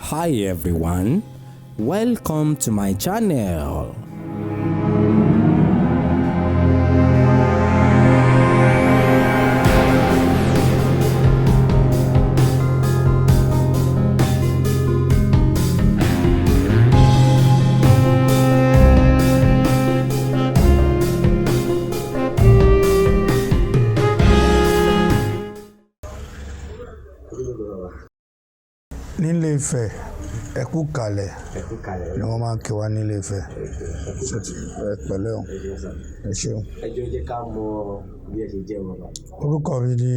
Hi everyone, welcome to my channel. Nílé Ifẹ̀, ẹ kú kalẹ̀ Ẹ kú kalẹ̀. ni wọ́n máa ń kí wa nílé Ifẹ̀. Ẹ pẹ̀lẹ́ o, ẹ ṣeun. Ẹ jọ̀ọ́, jẹ́ ká mọ bí ẹ ṣe jẹ́ bàbá. Orúkọ mi ni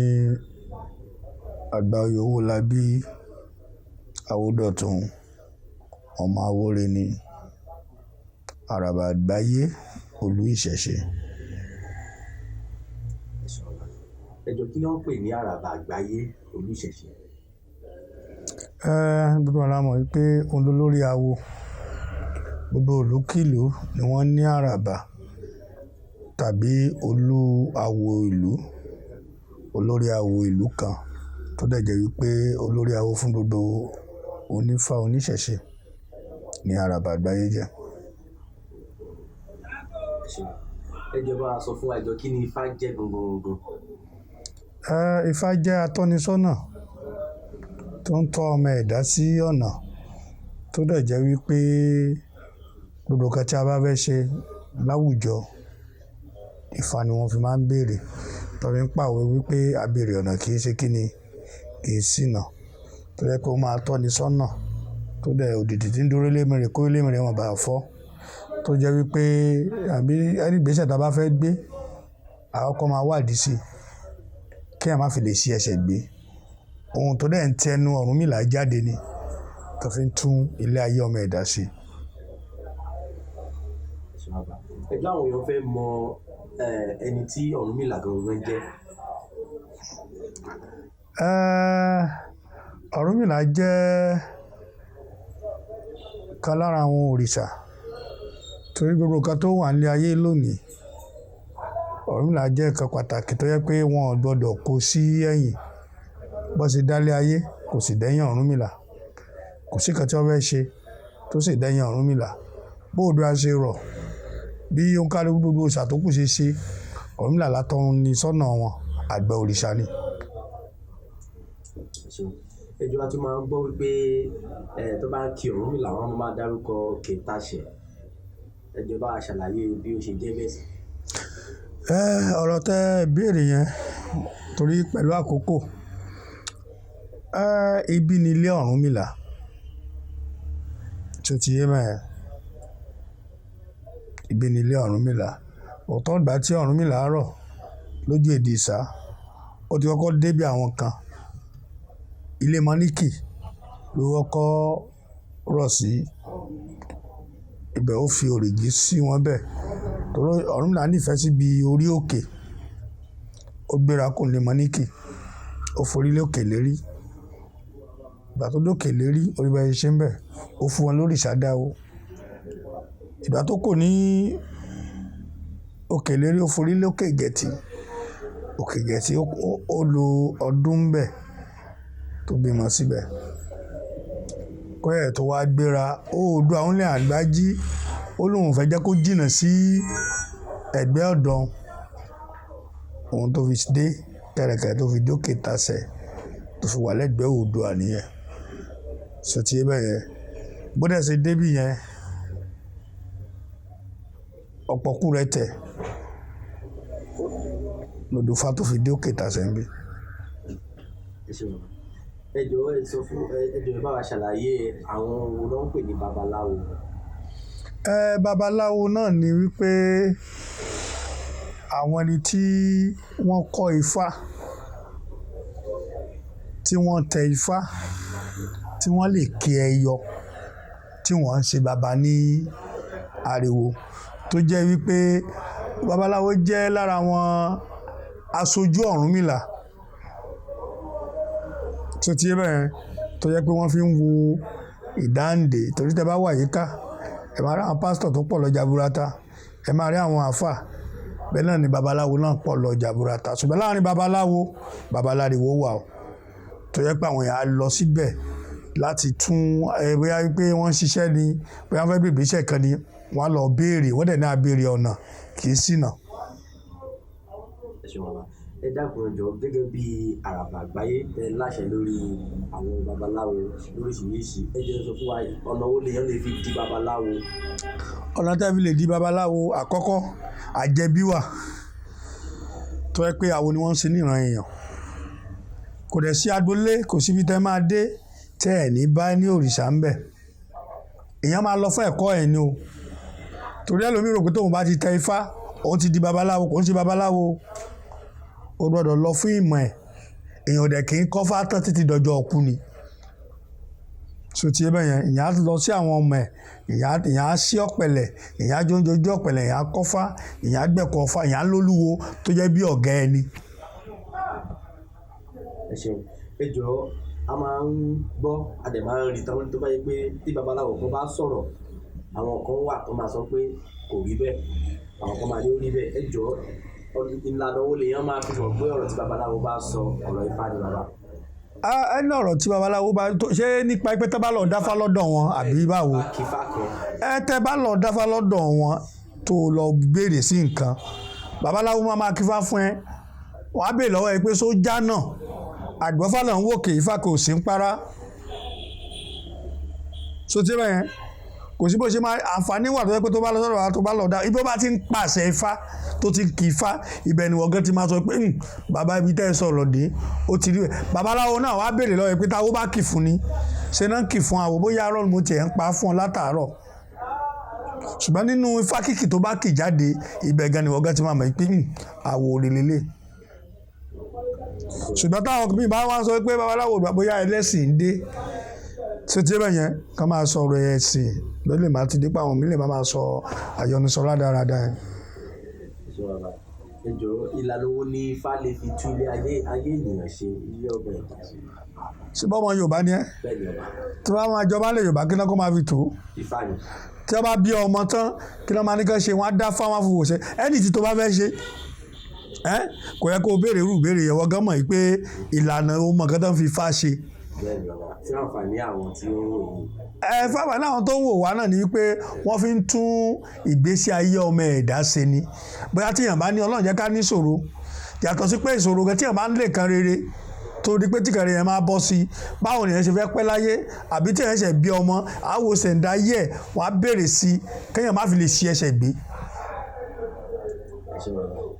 Àgbàoyè Owólabí Awódọ̀tun, ọmọ Awóré ni, Àràbà Àgbáyé, Olú Ìṣẹ̀ṣe. Ẹ ṣeun bàbá. Ẹ jọ̀ọ́, kí ni wọ́n ń pè ní Àràbà Àgbáyé Olú Ìṣẹ̀ṣe? Gbogbo wa la mọ̀ wípé òun lolórí awo. Gbogbo ìlúkìlú ni wọ́n ní àràbà tàbí olú awo ìlú, olórí awo ìlú kan tó dẹ̀ jẹ́ wípé olórí awo fún gbogbo onífá oníṣẹ̀ṣe ni Àràbà Àgbáyé jẹ́. Ẹ ṣeun. Ẹ jọ̀ọ́, bá wa sọ fún wa, ẹ jọ̀ọ́, kí ni Ifá jẹ́ gangan gangan? Ifá jẹ́ atọ́nisọ́nà tó ń tọ́ ọmọ ẹ̀dá sí ọ̀nà, tó dẹ̀ jẹ́ wípé gbogbo nǹkan tí a bá fẹ́ ṣe láwùjọ, Ifá ni wọ́n fi máa ń béèrè. Tó fi ń pàwọ́ wípé abèrè ọ̀nà kì í ṣe kíni, kì í ṣìnà. Tó jẹ́ pé ó máa tọ́ni sọ́nà, tó dẹ̀ òdìdí tí ń dúró lémire kó lémire wọn bá fọ́. Tó jẹ́ wípé àbí ẹni ìgbésẹ̀ tí a bá fẹ́ gbé, a kọ́kọ́ máa wádìí sí i kí a má fi lè ṣi ẹsẹ̀ gbé. Ohun tó dẹ̀ ń tẹnu Ọ̀rúnmìlà jáde ni tó fi ń tún ilé ayé ọmọ ẹ̀dá ṣe. Ẹ ṣeun bàbá. Ẹ jọ̀ọ́, àwọn èèyàn fẹ́ mọ ẹni tí Ọ̀rúnmìlà gangan jẹ́. Ọ̀rúnmìlà jẹ́ kan lára àwọn òrìṣà, torí gbogbo nǹkan tó wà ní ayé lónìí, Ọ̀rúnmìlà jẹ́ nǹkan pàtàkì tó jẹ́ pé wọn ò gbọdọ̀ kó sí ẹ̀yìn. Bó ṣe dá ilé ayé, kò sì dẹ́yìn Ọ̀rúnmìlà. Kò sí nǹkan tí wọ́n fẹ́ ṣe tó sì dẹ́yìn Ọ̀rúnmìlà. Bó Oòduà ṣe rọ̀, bí òǹkálùkù gbogbo òrìṣà tó kù ṣe ṣe, Ọ̀rúnmìlà látọ́ni sọ́nà wọn, àgbà òrìṣà ni. Ẹ ṣeun. Ẹ jọ̀ọ́, a tún máa ń gbọ́ wípé tó bá ń kí Ọ̀rúnmìlà, wọ́n máa dárúkọ Òkè-Ìtasẹ̀. Ẹ jọ̀ọ́, bá wa ṣàlàyé bí ó ṣe jẹ́ bẹ́ẹ̀ sí. Ọ̀rọ̀ tẹ béèrè yẹn, torí pẹ̀lú àkókò, ibi ni ilé Ọ̀rúnmìlà. Tí ó ti yé bẹ́ẹ̀, ibi ni ilé Ọ̀rúnmìlà. Ọ̀tọ̀ ìgbà tí Ọ̀rúnmìlà rọ̀ lójú èdè Ìsá, ó ti kọ́kọ́ dé bí àwọn kan. Ilé Mọ́níkì ló kọ́kọ́ rọ̀ sí. Ibẹ̀ ó fi òrìgì sí wọn bẹ́ẹ̀. Torí Ọ̀rúnmìlà nífẹ̀ẹ́ sí ibi orí òkè. Ó gbéra kúrò ní Mọ́níkì, ó forí lé òkè lérí. Ìgbà tó dókè lérí, orí bá ṣe ṣe ń bẹ̀, ó fún wọn lóríṣà dá o. Ìgbà tó kò ní òkè lérí, ó forí lé òkè Ìgẹ̀tì. Òkè Ìgẹ̀tì ó lo ọdún bẹ́ẹ̀ tó bímọ síbẹ̀. Kó ẹ̀ tó wá gbéra, Oòduà òun lé àgbájí, ó lóun fẹ́ jẹ́ kó jìnnà sí ẹ̀gbẹ́ ọ̀dọ̀ òun tó fi dé kẹ̀rẹ̀kẹ̀rẹ̀ tó fi dókè Ìtasẹ̀ tó fi wà lẹ́gbẹ̀ẹ́ Oòduà nìyẹn. Ṣé ti yé bẹ́ẹ̀ yẹn? Bó dẹ̀ ṣe débí yẹn, ọ̀pọ̀kú rẹ̀ tẹ̀ lòdùfá tó fi dé òkè Ìtasẹ̀ ń bí. Ẹ ṣeun bàbá. Ẹ jọ̀ọ́, ẹ sọ fún ẹ jọ̀ọ́, ẹ bá wa ṣàlàyé àwọn wo ló ń pè ní babaláwo. Babaláwo náà ni wípé àwọn ẹni tí wọ́n kọ́ Ifá, tí wọ́n tẹ Ifá, tí wọ́n lè ké ẹyọ, tí wọ́n ń ṣe baba ní ariwo, tó jẹ́ wípé babaláwo jẹ́ lára àwọn aṣojú Ọ̀rúnmìlà. Tí ó ti yé bẹ́ẹ̀, tó jẹ́ pé wọ́n fi ń wo ìdáǹdè. Torí tí ẹ bá wà yíká, ẹ máa rí àwọn pásítọ̀ tó pọ̀ lọ jaburata, ẹ máa rí àwọn àáfà, bẹ́ẹ̀ náà ni babaláwo náà pọ̀ lọ jaburata. Ṣùgbọ́n láàrin babaláwo, babaláriwo wà o. Tó jẹ́ pé àwọn èèyàn á lọ síbẹ̀ Láti tún ẹ bóyá wípé wọ́n ń ṣiṣẹ́ ni, bóyá wọ́n fẹ́ bèbè iṣẹ́ kan ni, wọ́n á lọ béèrè, wọ́n dẹ̀ ní abéèrè ọ̀nà kì í ṣìnà. Ẹ ṣeun bàbá. Ẹ dákun, ẹ jọ̀ọ́, gẹ́gẹ́ bí àràbà àgbáyé tẹ láṣẹ lórí àwọn babaláwo lóríṣiríṣi, ẹ jẹ́ sọ fún wa ọ̀nà wo lèèyàn lè fi di babaláwo. Ọ̀nà tí a fi lè di babaláwo, àkọ́kọ́, àjẹbí wà tó jẹ́ pé awo ni wọ́n ń ṣe níran èèyàn. Kò dẹ̀ sí agboolé, kò síbi tẹ́ máa dé tẹ́ ẹ̀ ní bá ní òrìṣà ń bẹ̀. Èèyàn máa lọ fún ẹ̀kọ́ ẹ̀ ni o. Torí ẹlòmíì rò pé tóun bá ti tẹ ifá, òun ti di babaláwo. Kò ń ṣe babaláwo. O gbọ́dọ̀ lọ fún ìmọ̀ ẹ̀. Èèyàn ò dẹ̀ kí ń kọ́fá tán títí dọjọ́ ọkú ni. So ti bẹ́ẹ̀ yẹn, èèyàn á lọ sí àwọn ọmọ ẹ̀, èèyàn á sí ọ̀pẹ̀lẹ̀, èèyàn á jó oúnjẹ ojú ọ̀pẹ̀lẹ̀, èèyàn á kọ́fá, èèyàn á gbẹ̀kọ́ ọfá, èèyàn á lólúwo tó jẹ́ bí ọ̀gá ẹni. Ẹ ṣeun. Ẹ jọ̀ọ́, a máa ń gbọ́, a dẹ̀ máa ń rí tán tó bá yẹ pé tí babaláwo kan bá sọ̀rọ̀, àwọn kan wà tó máa sọ pé kò rí bẹ́ẹ̀, àwọn kan máa ní ó rí bẹ́ẹ̀. Ẹ jọ̀ọ́, ìlànà wo lèèyàn máa fi mọ̀ pé ọ̀rọ̀ tí babaláwo bá sọ ọ̀rọ̀ Ifá ni bàbá? Ẹni ọ̀rọ̀ tí babaláwo bá tó ṣe nípa pé tẹ́ bá lọ dáfá lọ́dọ̀ wọn àbí báwo? Kífá kan. Ẹ tẹ́ bá lọ dáfá lọ́dọ̀ wọn tó lọ béèrè sí nǹkan, babaláwo máa máa kífá fún ẹ. Wọ́n á béèrè lọ́wọ́ ẹ pé sójà náà àgbọ̀fá náà ń wòkè, Ifá kò sí ń para. So tí bẹ́ẹ̀ yẹn, kò sí bó ṣe máa àǹfààní wà tó jẹ́ pé tó bá lọ sọ́dọ̀ wa, tó bá lọ dá ibi ó bá ti ń pàṣẹ Ifá tó ti kì í fá, ibẹ̀ ni wọ́n gan ti máa sọ pé, bàbá, ibi tẹ́ ẹ sọ̀rọ̀ dé, ó ti rí bẹ́ẹ̀." Babaláwo náà wá béèrè lọ́wọ́ ẹ pé táwo bá kì fún ni, ṣe náà kì fún àwọ̀, bóyá arọ́ ni mo tiẹ̀ ń pa fún ọ látàárọ̀. Ṣùgbọ́n nínú Ifá kìkì tó bá kì jáde, ibẹ̀ gan ni wọ́n gan ti máa mọ̀ pé àwọ̀ òrè lélẹ̀. Ṣùgbọ́n táwọn míì bá wá sọ pé babaláwo bóyá ẹlẹ́sìn ń dé, ṣé tí bẹ́ẹ̀ yẹn ká máa sọ̀rọ̀ ẹ̀sìn ló lè máa ti dípò, àwọn míì lè máa sọ àyọnusọ rádaràda yẹn. Ẹ ṣeun bàbá. Ẹ jọ̀ọ́, ìlànà wo ni Ifá lè fi tú ilé ayé ayé ènìyàn ṣe, ilé ọgbà ẹ̀dá ṣe? Ṣé bọ́mọ Yorùbá ni ẹ́? Bẹ́ẹ̀ ni ọba. Tí wọ́n máa jọba lè Yorùbá, kí náà kó máa fi tó? Ifá ni. Tí wọ́n bá bí ọmọ tán, kí náà máa ní kán ṣe? Wọ́n á dá fáwọn afọwọ́ ṣe ẹni tí tó bá fẹ́ ṣe ẹ́. Kò yẹ kó o béèrè irú ìbéèrè yẹn. Wọ́n gan mọ̀ pé ìlànà ohun mọ̀ kan tó ń fi Ifá ṣe. Bẹ́ẹ̀ ni bàbá, tí àǹfààní àwọn tí ó ń wò yìí. Ẹ fáwọn náà tó ń wò wá náà ni wípé wọ́n fi ń tún ìgbésí ayé ọmọ ẹ̀dá ṣe ni. Bóyá tíyàn bá ní, Ọlọ́run jẹ́ ká ní ìṣòro, yàtọ̀ sí pé ìṣòro gan, tíyàn bá ń lè kan rere tó di pé tíkan rere yẹn máa bọ́ sí i, báwo nìyẹn ṣe fẹ́ pẹ́ láyé? Àbí tíyàn ṣẹ̀ bí ọmọ, àwo ṣẹ̀ǹdá yẹ̀, wọ́n á béèrè sí i kéèyàn má fi lè ṣi ẹsẹ̀ gbé. Ẹ ṣé bàbá.